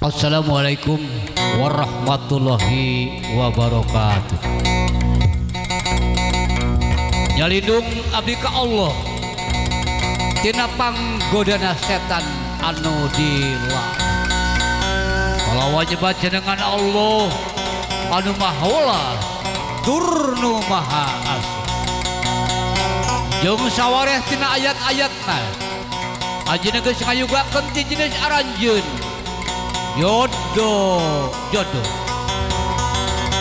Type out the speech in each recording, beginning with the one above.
Assalamualaikum warahmatullahi wabarakatuh. Nyalindung abdi ka Allah tina panggodana setan anu dilarang. Kalawan nyebat jenengan Allah anu maha welas tur nu maha asih. Jeung sawareh tina ayat-ayatna anjeunna geus ngayugakeun ti jenis aranjeun jodoh jodoh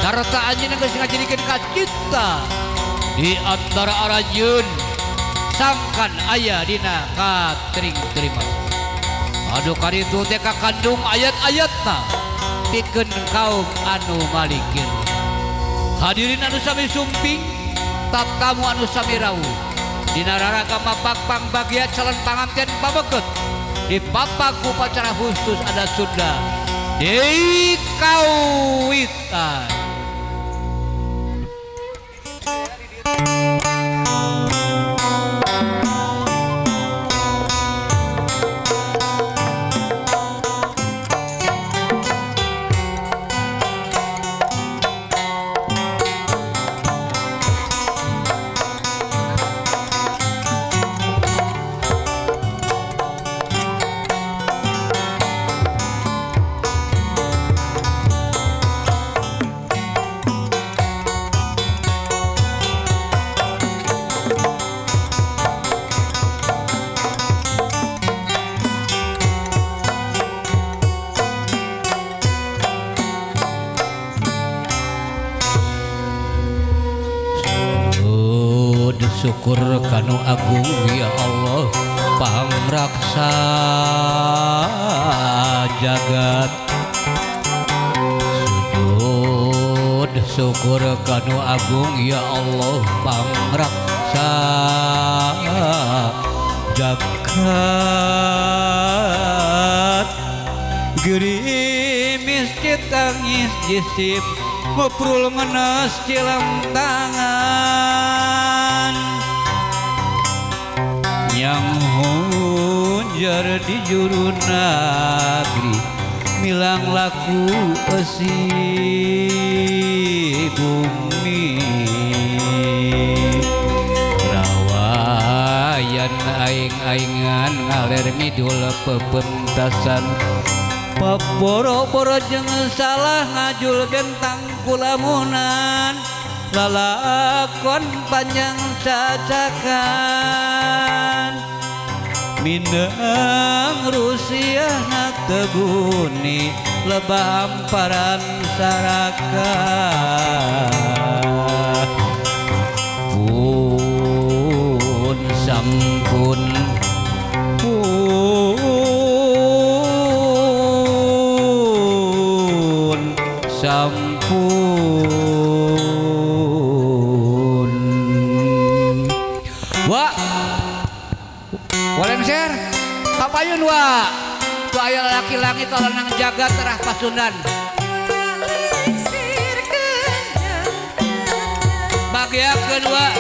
sarta anjeunna geus ngajadikeun kacipta di antara aranjeun sangkan aya dina katring-terima. Aduh karitu teh kakandung ayat-ayatna pikeun kaum anu malikir. Hadirin anu sami sumping, tatamu anu sami rawuh dina raraga mapakpang bagia calon panganten pameukeut di papaku upacara khusus adat Sunda di Kawitan. Syukur kanu agung ya Allah pangraksa jagat. Sujud syukur kanu agung ya Allah pangraksa jagat. Gerimis ditangis jisip ngobrol ngenes cilam tangan yang hujar di juru nagri milang laku esi bumi rawayan aing-aingan ngaler ngidul pepentasan paboro-boro jeung salah ngajul gentang kulamunan lalakon panjang cacakan mindeng Rusia teguni lebah hamparan saraka pun sampun pun sampun. Wa walengser kapayun wa tu aya lalaki langit lanang jagat terah Pasundan bagiakeun wa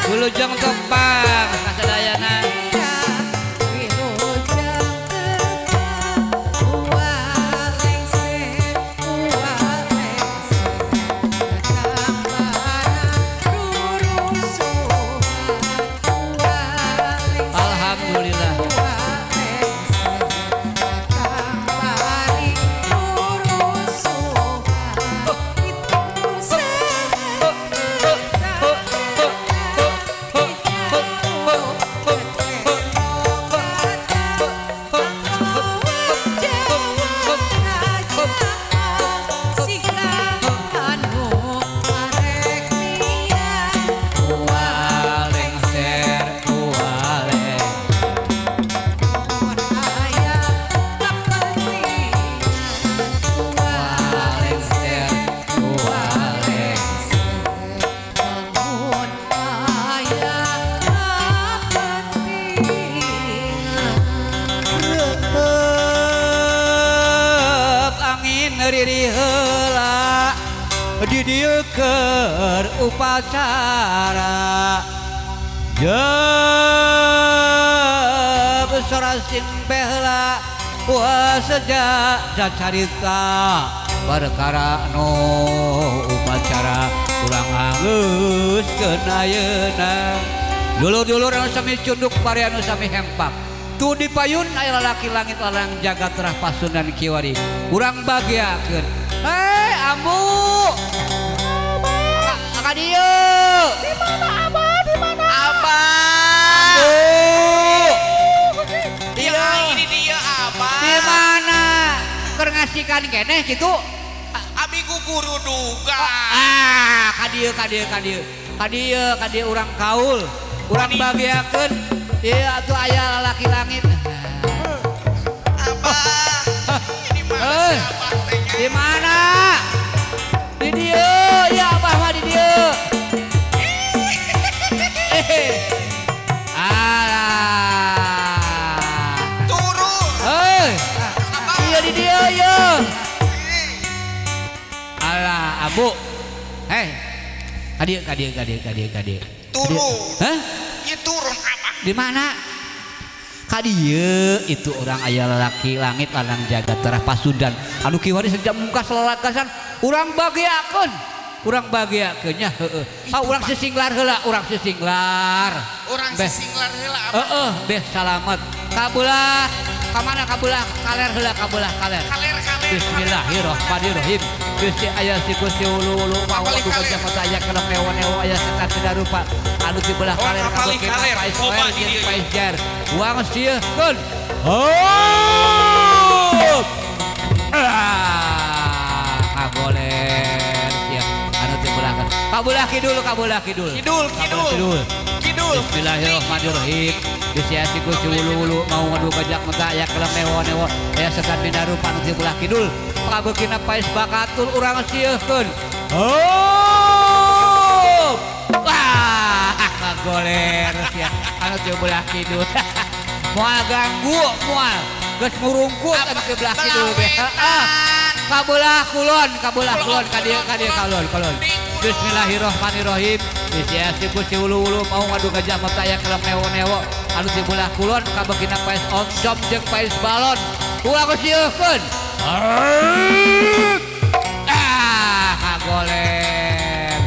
wilujeng tepang kasadayana. Alhamdulillah. Riri heula di dieu keur upacara. Jab sorasing behla waseja carita perkara no upacara urang angeuskeun ayeuna. Dulur-dulur anu sami cunduk pare anu sami hempak. Tu di payun aya lalaki langit lalang jagat terah pasundan kiwari. Urang bagiakeun. Hei ambu. Ka dieu. Di mana abah? Di mana? Abah. Iya, ini dia abah. Di mana? Keur ngasikan keneh kitu. Abi ku guru duga. Ah, ka dieu ka dieu ka dieu. Ka dieu ka dieu urang kaul. Urang bagiakeun. Ieu atuh aya lalaki langit. Abah. Ini mana si abah teh? Di mana? Di dieu, ya abah mah di dieu. Alah. Turun. Hei. Iya di dieu ieu. Alah, abu. Hei. Ka dieu, ka dieu, ka dieu, ka dieu, ka dieu. Turun. Hah? Ieu turun abah. Di mana? Ka dieu itu orang aya lalaki langit lanang jagat terah pasundan anu kiwari sejak mungkas lalagasan urang bagiakeun. Urang bagiakeun nya heueuh. Ah urang sisinglar heula, urang sisinglar. Urang sisinglar heula abah. Heeh, beh salamet. Kabelah ka mana kabelah kaler heula kabelah kaler. Kaler kaler. Bismillahirrahmanirrahim. Gusti aya si Gusti ulu-ulu mau adu gajah mata aya kelem newo-newo aya setan tidak rupa anu di belah kaler kaler pais pais jar uang sieun. Oh! Ah, kagoler sia anu di belah kaler. Kabelah kidul, kabelah kidul. Kidul, kidul. Kidul. Bismillahirrahmanirrahim. Gusti aya si Gusti ulu-ulu mau ngadu gajah mata aya kelem newo-newo aya setan tidak rupa anu di belah kidul. Kabekina pais bakatul urang sieun. Oh! Wah, kagoler sia anu di belah kidul. Moal ganggu, moal. Geus murungkut anu di belah kidul ge. Heeh. Kabelah kulon, kabelah kulon ka dieu ka dieu kalon kulon. Bismillahirrahmanirrahim. Gusti aya Gusti ulu-ulu mau ngadu gajah mata aya kelem newo-newo anu di belah kulon kabekina pais oncom jeung pais balon. Urang sieun. Ah, kagoler.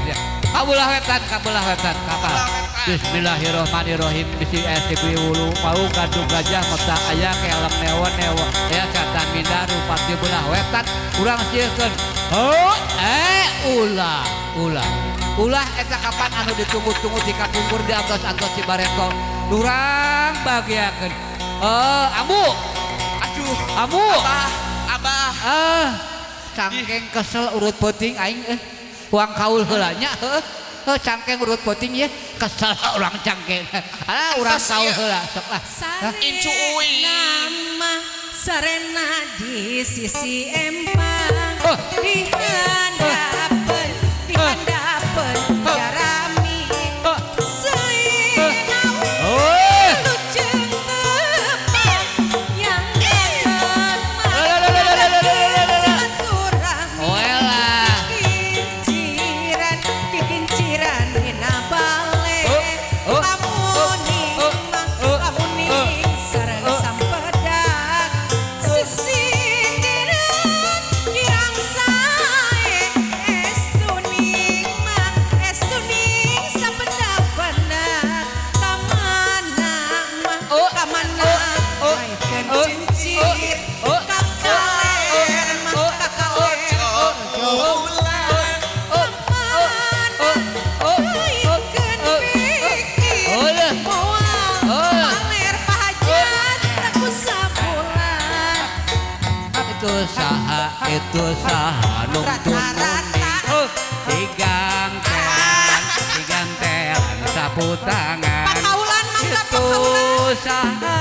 Kabelah wetan, kabelah wetan, kakak. Bismillahirrahmanirrahim. Bisi esi ulu mau gadu gajah mata aya kelem newo-newo aya setan minda rupa di belah wetan urang sieun. Oh, ulah, ulah. Ulah eta kapan anu ditunggu-tunggu di kapungkur di antos-antos Cibareto. Urang bagiakeun. Ambu. Aduh, ambu. Abah, abah. Ah, cangkeng kesel urut peuting aing uang kaul heula nya heuh. Heuh cangkeng urut peuting ye kesel urang cangkeng. Alah urang kaul heula sok lah. Incu uing. Nama sarena di sisi empang. Di handapeun, di handapeun jarami. Seinawi luceung tepang yang akan silaturahmi. Kikinciran, kikinciran dina bale. Lamuning mah, lamuning sareng sampedak. Sisindiran kirang sae. Estuning mah, estuning sapendak-pendak. Kamana mah, kamana naikeun cincir. Kakaler mah, kakaler bulan. Kamana naikeun pikir. Moal paler pahajat ku sabulan. Itu saha nungtun muning digantelan, digantelan sapu tangan. Pakaulan mangga Itu pakaulan. saha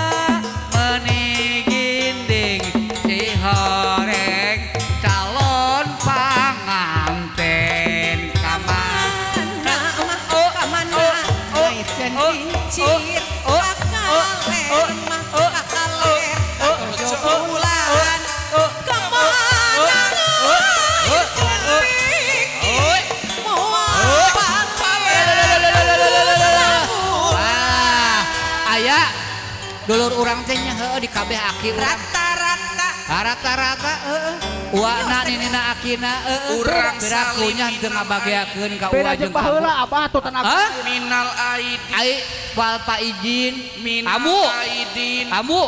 meni ginding si horeng calon panganten Kamana mah, kamana naikeun kincir. Kakaler mah, kakaler katojo bulan. Kamana naikeun pikir. Moal paler sabulan. Dulur urang teh nya heueuh di kabeh aki urang. Rata-rata. Rata-rata heueuh. Uana ninina akina heueuh. Urang pirakunya salim teu ngabageakeun ka Beda uwa jeung jeung baheula abah tuh tenaga. Hah? Minal aidin. Ai wal paijin. Minal Ambu. aidin. Ambu.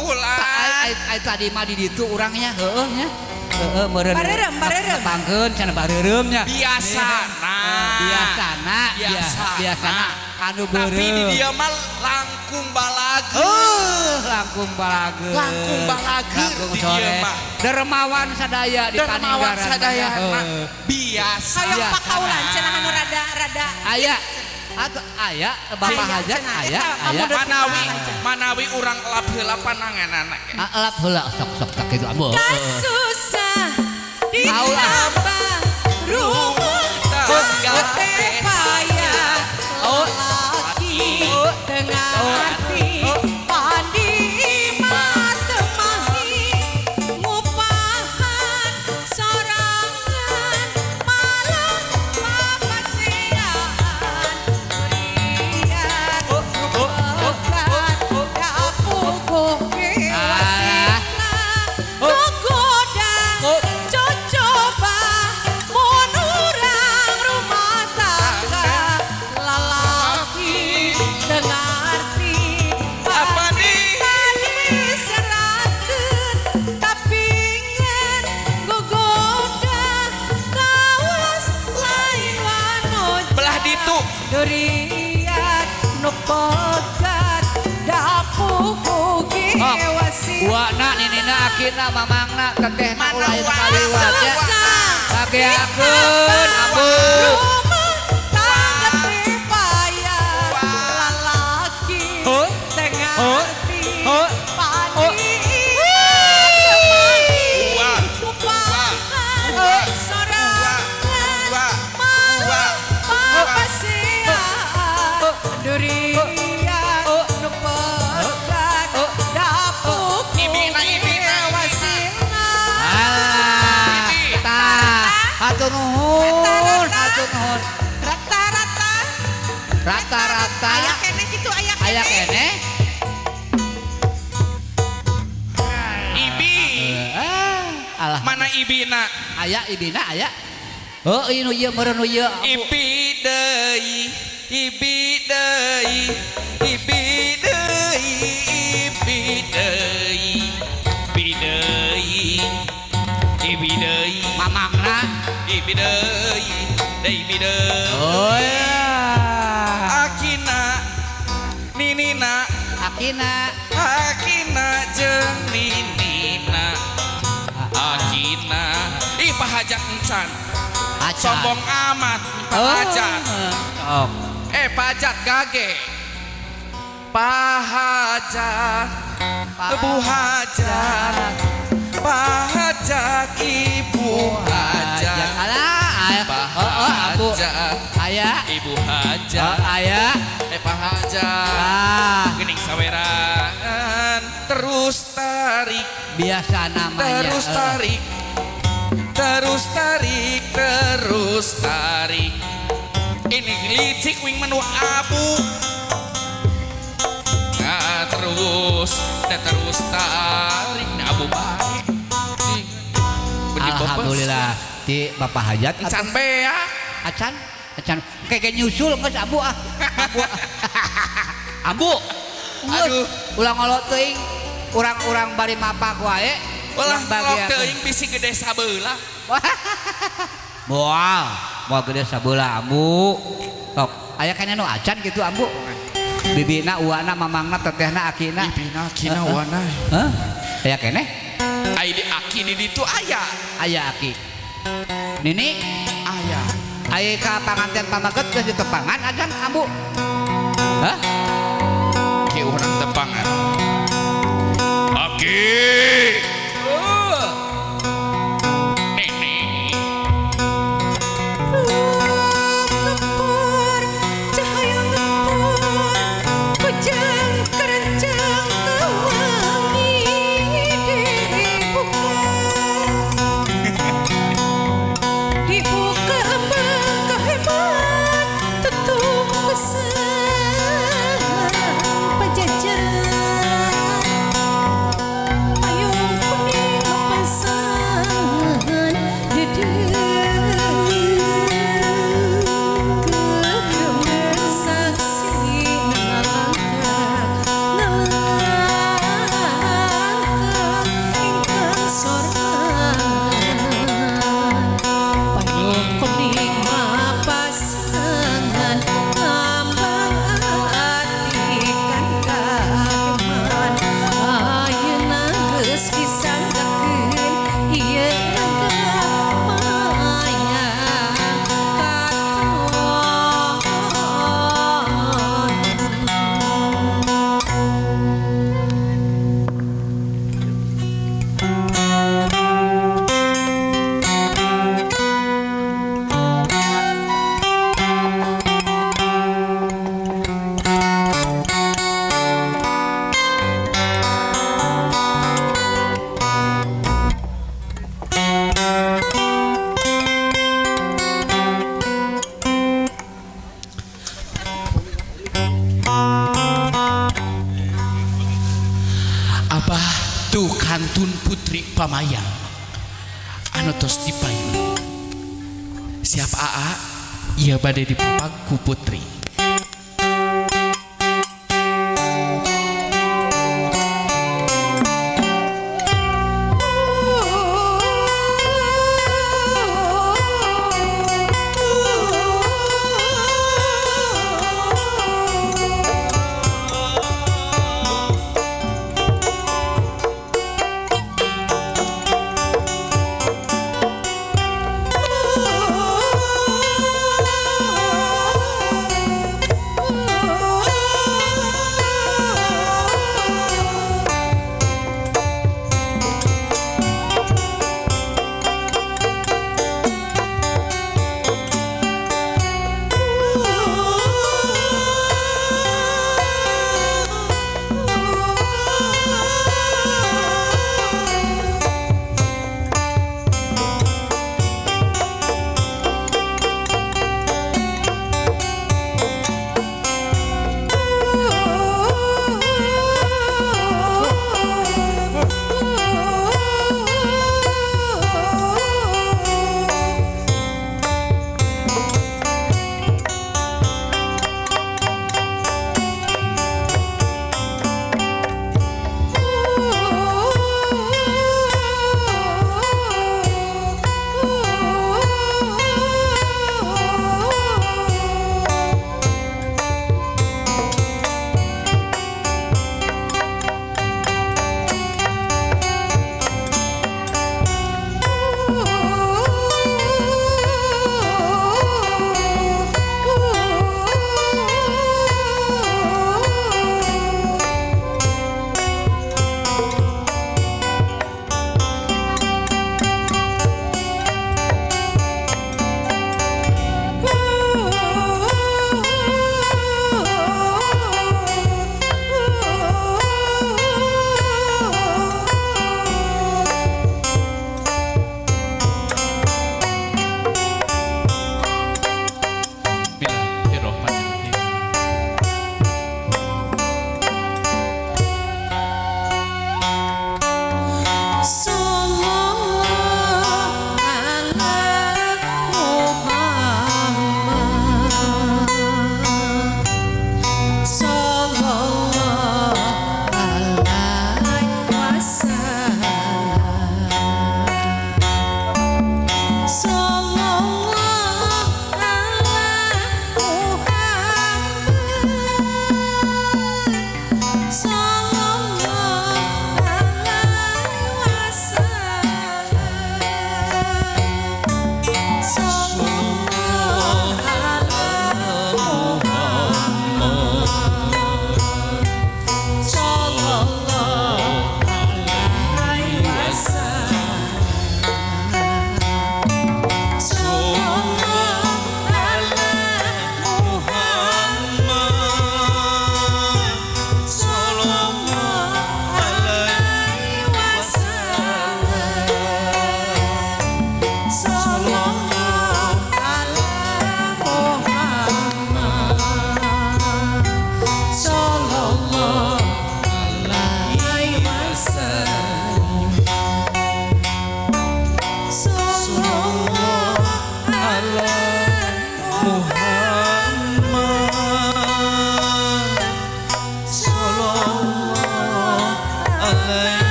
Ulah. Ai tadi mah di ditu urangnya heueuh nya. Heeh meureun. Bareureum, bareureum. Pangkeun cenah bareureum nya. Biasana. Biasana, biasana anu beureum. Tapi di dia mah langkung balageun. Langkung balageun. Langkung balageun Langkung di dia mah. Dermawan sadaya di Dermawan Paninggaran. sadaya. Biasa. Hoyong pakaulan cenah anu rada-rada. Aya. Atau aya Bapak Hajat aya aya. Manawi manawi urang elap heula pananganana. Elap heula sok-sok tak kitu ambu. Kasusah ditambah rumah tangga teh payah. Laki tengah arti pandi matemahi ngupahan sorangan malah papasiaan riat pegat dapuku kewasina gogoda cocoba mun urang rumah tangga lalaki dengarti Apa nih? Tadi serakeun tapingan gogoda kawas lain wanoja Belah ditu. Duriat nu pegat dapuku gewasina. Uana ninina akina mamangna tetehna Mana ulah uana? kaliwat nya. Susah Bageakeun ambu. Rumah tangga teh payah lalaki tengah arti pandi Ua. kupahan Ua. sorangan Ua. malah papasian durian nu pegat dapuk Ibina, ibina, wasina. Alah, tah, hatur nuhun, hatur nuhun. Rata-rata. Rata-rata. Aya keneh kitu aya keneh. Aya keneh. Ibi. Alah, Mana ibina? aya ibina aya. Heuh, ieu nu ieu meureun nu ieu. Ibi deui, ibi deui, ibi deui, ibi deui, ibi deui, ibi deui, Mamangna. ibi deui, ibi deui. Oh ya. Akina, ninina, Akina. akina jeung ninina, akina. Ih pahajat encan, Acan. sombong amat pahajat. Oh. Pajat gage. Pahajat, Bu Hajat, Pahajat, Ibu Hajat, Alah, aya. Oh, abu. Pahajat, Aya. Ibu Oh, Hajat, aya. Pahajat. Ah, Gening saweran, terus tarik, biasa namanya. terus tarik, terus tarik, terus tarik. Ini licik wing menu abu. Nah, terus, nah, terus tarik, nah, abu baik. Alhamdulillah di Bapak Hajat. Encan bea. Acan, acan. Kayak nyusul geus abu ah. Abu. Abu. Aduh. Ulah ngolot teuing. Urang-urang bari mapak wae. Ulah ngolot teuing bisi gede sabeula. Moal, moal gede sabeula ambu. Tok, aya kana nu acan kitu ambu. Bibina, uana, mamangna, tetehna, akina. Bibina, akina, uana. Hah? Aya keneh? Ai di aki di ditu aya. Aya aki. Nini? Aya. Ai ka panganten pamaget geus ditepangan acan ambu. Hah? Ki urang tepangan. Aki. Nini. Ngepur, cahaya ngepur, kujang kerencang kewangi dibuka. Dibuka embang kehebat, tutup pesan pajajaran. pamayang anu tos dipayun. Siap aa, ieu bade dipapag ku putri.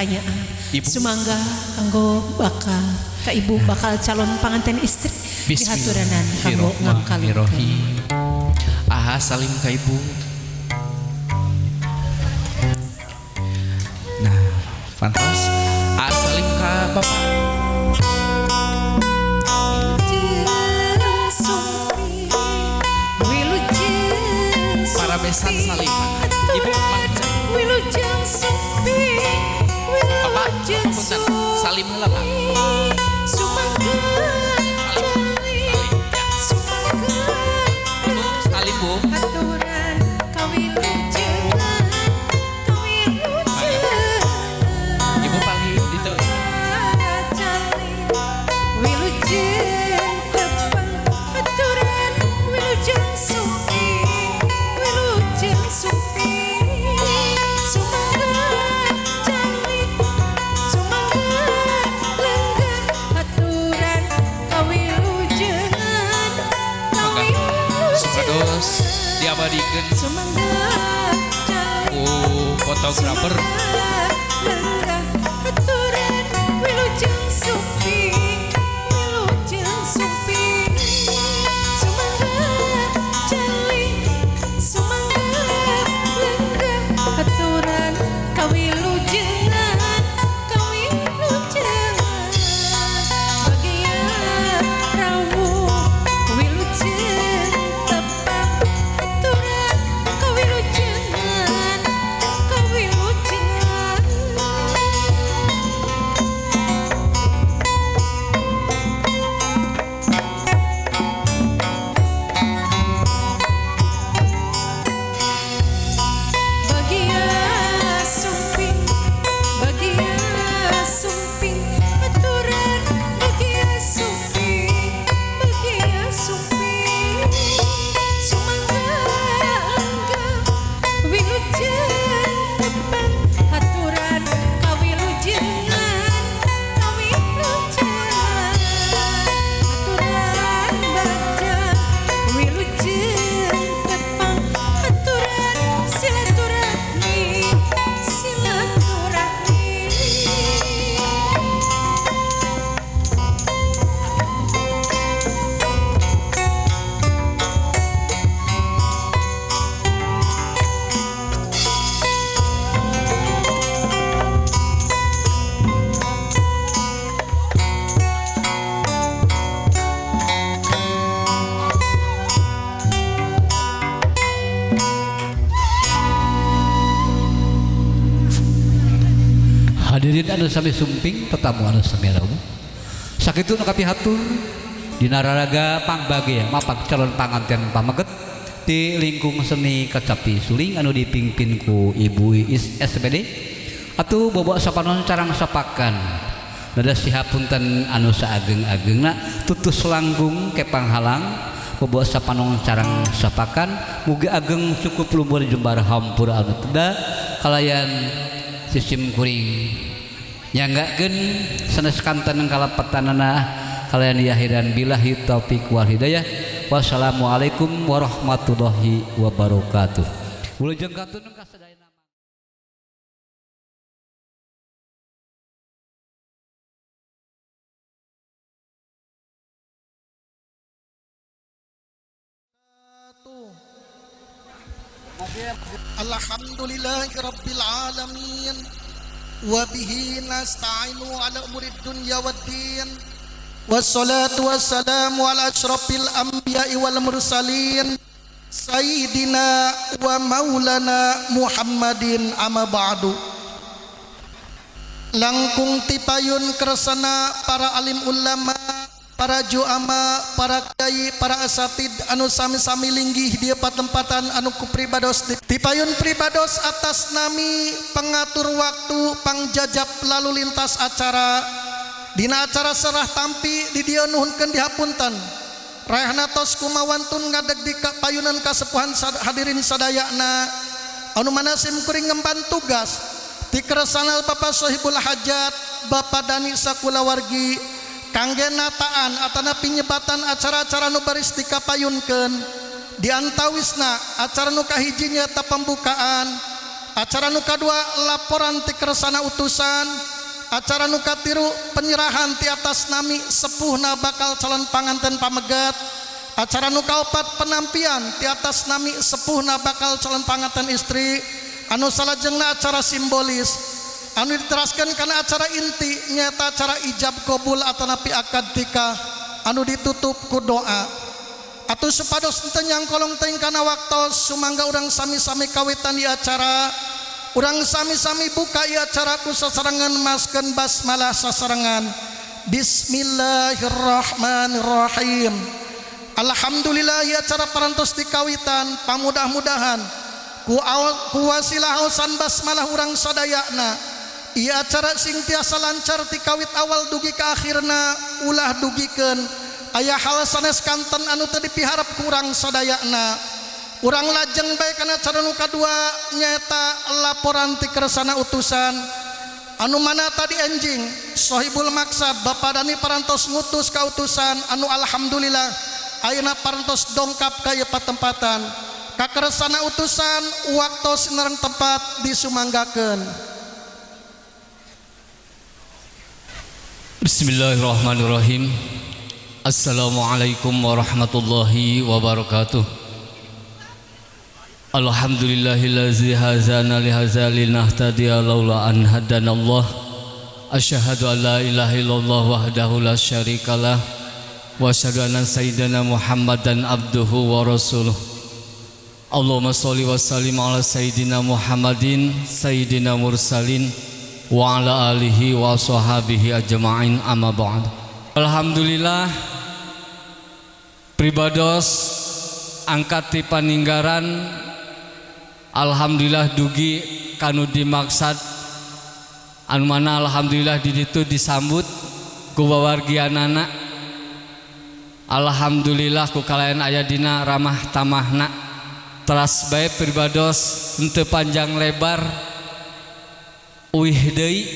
Kanya sumangga kanggo bakal ka ibu bakal calon panganten istri dihaturanan kanggo ngangkalungkeun. Aha salim ka ibu. Nah, pantos. Ah salim ka bapak. Bebesan saliman. Ibu mangga. Wilujeng sumping, wilujeng Bapak, salim heula, Pak. Sumangga Salim. Ya. Sumangga Ibu salim, Bu. Aturan kawilujengan, kawilujengan. Ibu paling ditu. Wilujeng tepang aturan wilujeng sumping, wilujeng sumping. Sumangga calik, sumangga lenggah aturan kawilujengan, kawilujengan. Supados diabadikeun Sumangga calik, ku fotografer. Lenggah aturan wilujeng sumping, wilujeng sumping. Sumangga calik, sumangga lenggah aturan kawilujengan, kawilujengan. Bagian rawuh wilujeng tepang aturan kawilujengan, kawilujengan. Bagia sumping, bagia sumping, aturan bagia sumping, bagia sumping. Sumangga lenggah wilujeng tepang aturan kawilujengan, kawilujengan. Aturan baca wilujeng tepang aturan silaturahmi, silaturahmi. Hadirin anu sami sumping, tetamu anu sami rawuh. Sakitu nu kapihatur dina raraga pangbage mapag calon panganten pameget di lingkung seni kacapi suling anu dipimpin ku Ibu Iis SPD atuh bobo sapanon carang sapakan nada sihapunten anu saageng-agengna tutus langgung kepang halang bobo sapanon carang sapakan mugi ageng cukup lumbur jembar hampura anu teda kalayan sistem kuring nyanggakeun sanes kanten kalepetanana kalayan diakhiran billahi taufik wal hidayah. Wassalamualaikum warahmatullahi wabarakatuh. Wilujeng katun ka sadayana. Alhamdulillahi rabbil alamin wa bihi nasta'inu ala umurid dunya waddin wassalatu wassalamu ala asyrafil anbiya'i wal mursalin sayyidina wa maulana Muhammadin amma ba'du. Langkung tipayun kersana para alim ulama, para juama, para kiai, para asatid anu sami-sami linggih di patempatan anu ku pribados tipayun pribados atas nami pengatur waktu pangjajap lalu lintas acara dina acara serah tampi di dieu nuhunkeun dihapunten raehna tos kumawantun ngadeg di payunan kasepuhan hadirin sadayana anu mana sim kuring ngemban tugas ti kersana Bapak Sohibul Hajat Bapak Dani sakulawargi kangge nataan atana pinyebatan acara-acara nu baris dikapayunkeun di antawisna acara nu kahiji nyaeta pembukaan, acara nu kadua laporan ti kersana utusan, acara nu katilu penyerahan ti atas nami sepuhna bakal calon panganten pamegat, acara nu kaopat penampian ti atas nami sepuhna bakal calon panganten istri, anu salajengna acara simbolis anu diteraskan karena acara inti nyata acara ijab kabul atanapi akad nikah anu ditutup ku doa. Atuh supados henteu nyangkolong teuing kana waktos sumangga urang sami-sami kawitan di acara. Urang sami-sami buka ieu acara ku sasarengan maskeun basmalah sasarengan. Bismillahirrahmanirrahim. Alhamdulillah ieu acara parantos dikawitan, pamudah-mudahan ku wasilah aosan basmalah urang sadayana ieu acara sing tiasa lancar ti kawit awal dugi ka akhirna, ulah dugikeun aya hal sanes kanten anu teu dipiharep ku urang sadayana. Urang lajeng bae kana acara nu kadua nyaeta laporan ti kersana utusan anu mana tadi enjing Sohibul Maksad Bapak Dani parantos ngutus ka utusan anu alhamdulillah ayeuna parantos dongkap ka ieu patempatan. Kakersana utusan waktos sinareng tempat disumanggakeun. Bismillahirrahmanirrahim. Assalamualaikum warahmatullahi wabarakatuh. Alhamdulillahillazi hazana lihaza linahtadiya laula an hadanallah. Asyhadu an la ilaha illallah wahdahu la syarikalah wa asyhadu anna sayyidana Muhammadan abduhu wa rasuluh. Allahumma sholli wa sallim ala sayyidina Muhammadin sayyidina mursalin wa ala alihi wa sahbihi ajma'in, amma ba'd. Alhamdulillah pribados angkat ti paninggaran, alhamdulillah dugi kanu dimaksad anu mana alhamdulillah di ditu disambut ku wawargianana. Alhamdulillah ku kalayan aya dina ramah tamahna. Teras bae pribados henteu panjang lebar uih deui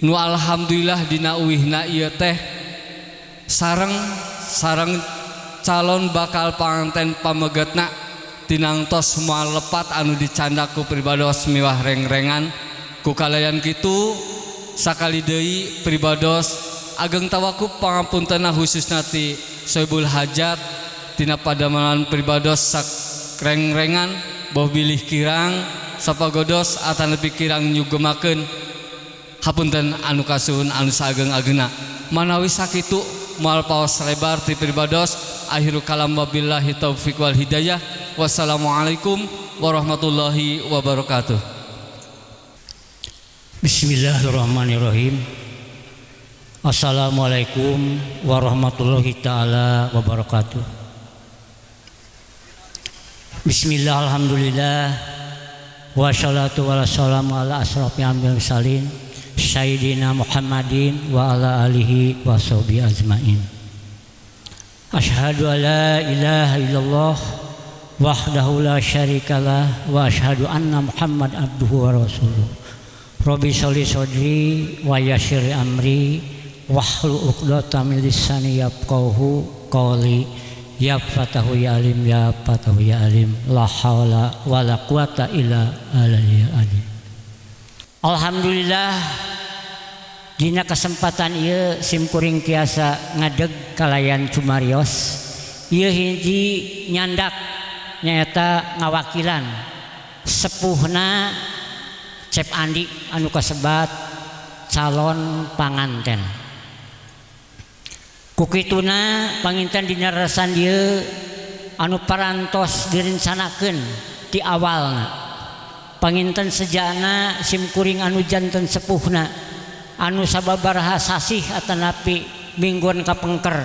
nu alhamdulillah dina uihna ieu teh sareng sareng calon bakal panganten pamegetna tinangtos moal lepat anu dicandak ku pribados miwah rengrengan. Ku kalayan kitu sakali deui pribados ageng tawakup pangapuntenna khususna ti Sohibul Hajat tina padamelan pribados sak rengrengan boh bilih kirang sapagodos atanapi kirang nyugemakeun hapunten anu kasuhun anu saageng-ageuna. Manawi sakitu moal paos lebar ti pribados. Akhirul kalam wabillahi taufik wal hidayah. Wassalamualaikum warahmatullahi wabarakatuh. Bismillahirrahmanirrahim. Assalamualaikum warahmatullahi taala wabarakatuh. Bismillah, alhamdulillah, wassalatu wassalamu ala asrafil anbiya'i mursalin sayyidina Muhammadin wa ala alihi wa sahbihi ajmain. Asyhadu an la ilaha illallah wahdahu la syarikalah wa asyhadu anna Muhammad abduhu wa rasuluh. Rabbi sholli sadri wa yassir amri wahlul 'uqdatam min lisani yafqahu qawli. Ya fatahu ya alim, ya fatahu ya alim, la haula wala quwata illa billah. Alhamdulillah dina kesempatan ieu simkuring tiasa ngadeg kalayan cumarios. Ieu hiji nyandak nyaeta ngawakilan sepuhna Cep Andi anu kasebat calon panganten. Kukituna panginten dina resan dieu anu parantos direncanakeun ti awalna. Panginten sejana simkuring anu janten sepuhna anu sababaraha sasih atanapi mingguan kapengker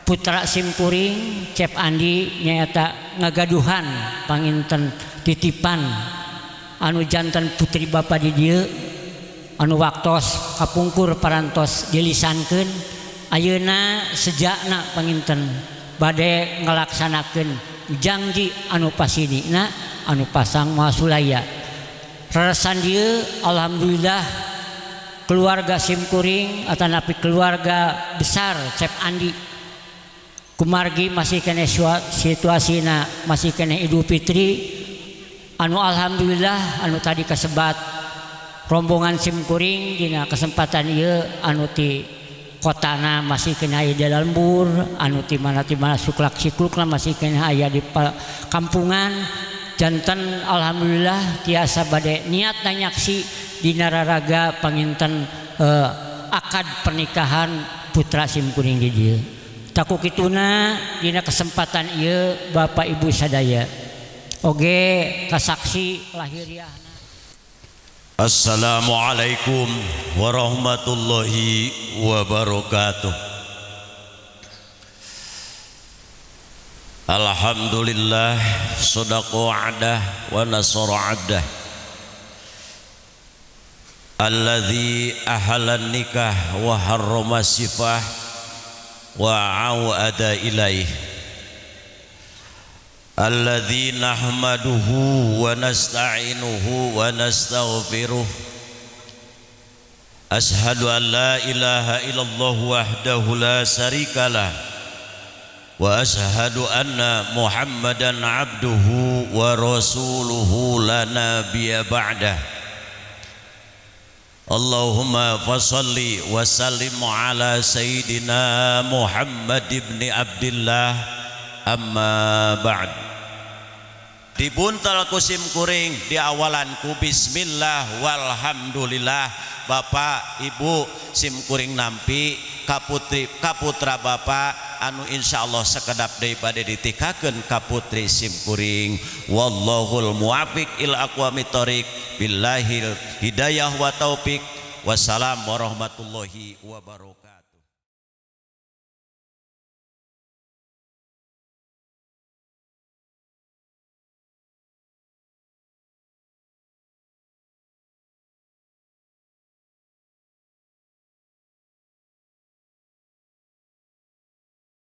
putra simkuring Cep Andi nyaeta ngagaduhan panginten titipan anu janten putri bapa di dieu anu waktos kapungkur parantos dilisankeun. Ayeuna sejakna panginten bade ngalaksanakeun janji anu pasinina anu pasang masulaya. Reresan dieu alhamdulillah keluarga simkuring atanapi keluarga besar Cep Andi kumargi masih keneh situasina masih keneh Idul Fitri anu alhamdulillah anu tadi kasebat rombongan simkuring dina kesempatan ieu anu ti kotana masih kena aya di lembur anu ti mana suklak siklukna masih kena aya di kampungan. Janten alhamdulillah tiasa bade niat nanyaksi dina raraga panginten akad pernikahan putra simkuring di dieu. Taku kituna dina kesempatan ieu Bapak Ibu sadaya oge kasaksi lahiriahna. Assalamualaikum warahmatullahi wabarakatuh. Alhamdulillah sadaqa wa'dah wa nasara 'abdah alladzi ahalan nikah wa harrama sifah wa awada ilaih alladzi nahmaduhu wa nasta'inuhu wa nastaghfiruh ashhadu an la ilaha illallah wahdahu la syarikalah wa ashhadu anna muhammadan abduhu wa rasuluhu la nabiyya ba'dah. Allahumma fasalli wa sallim ala sayyidina Muhammad ibn Abdillah amma ba'd. Dibuntel ku sim kuring diawalan ku bismillah walhamdulillah. Bapak Ibu sim kuring nampi kaputri kaputra bapak anu insyaallah sekedap deui bade ditikakeun ka putri sim kuring. Wallahul muwaffiq ila aqwamit thoriq billahil hidayah wa taufik. Wassalam warahmatullahi wabarakatuh.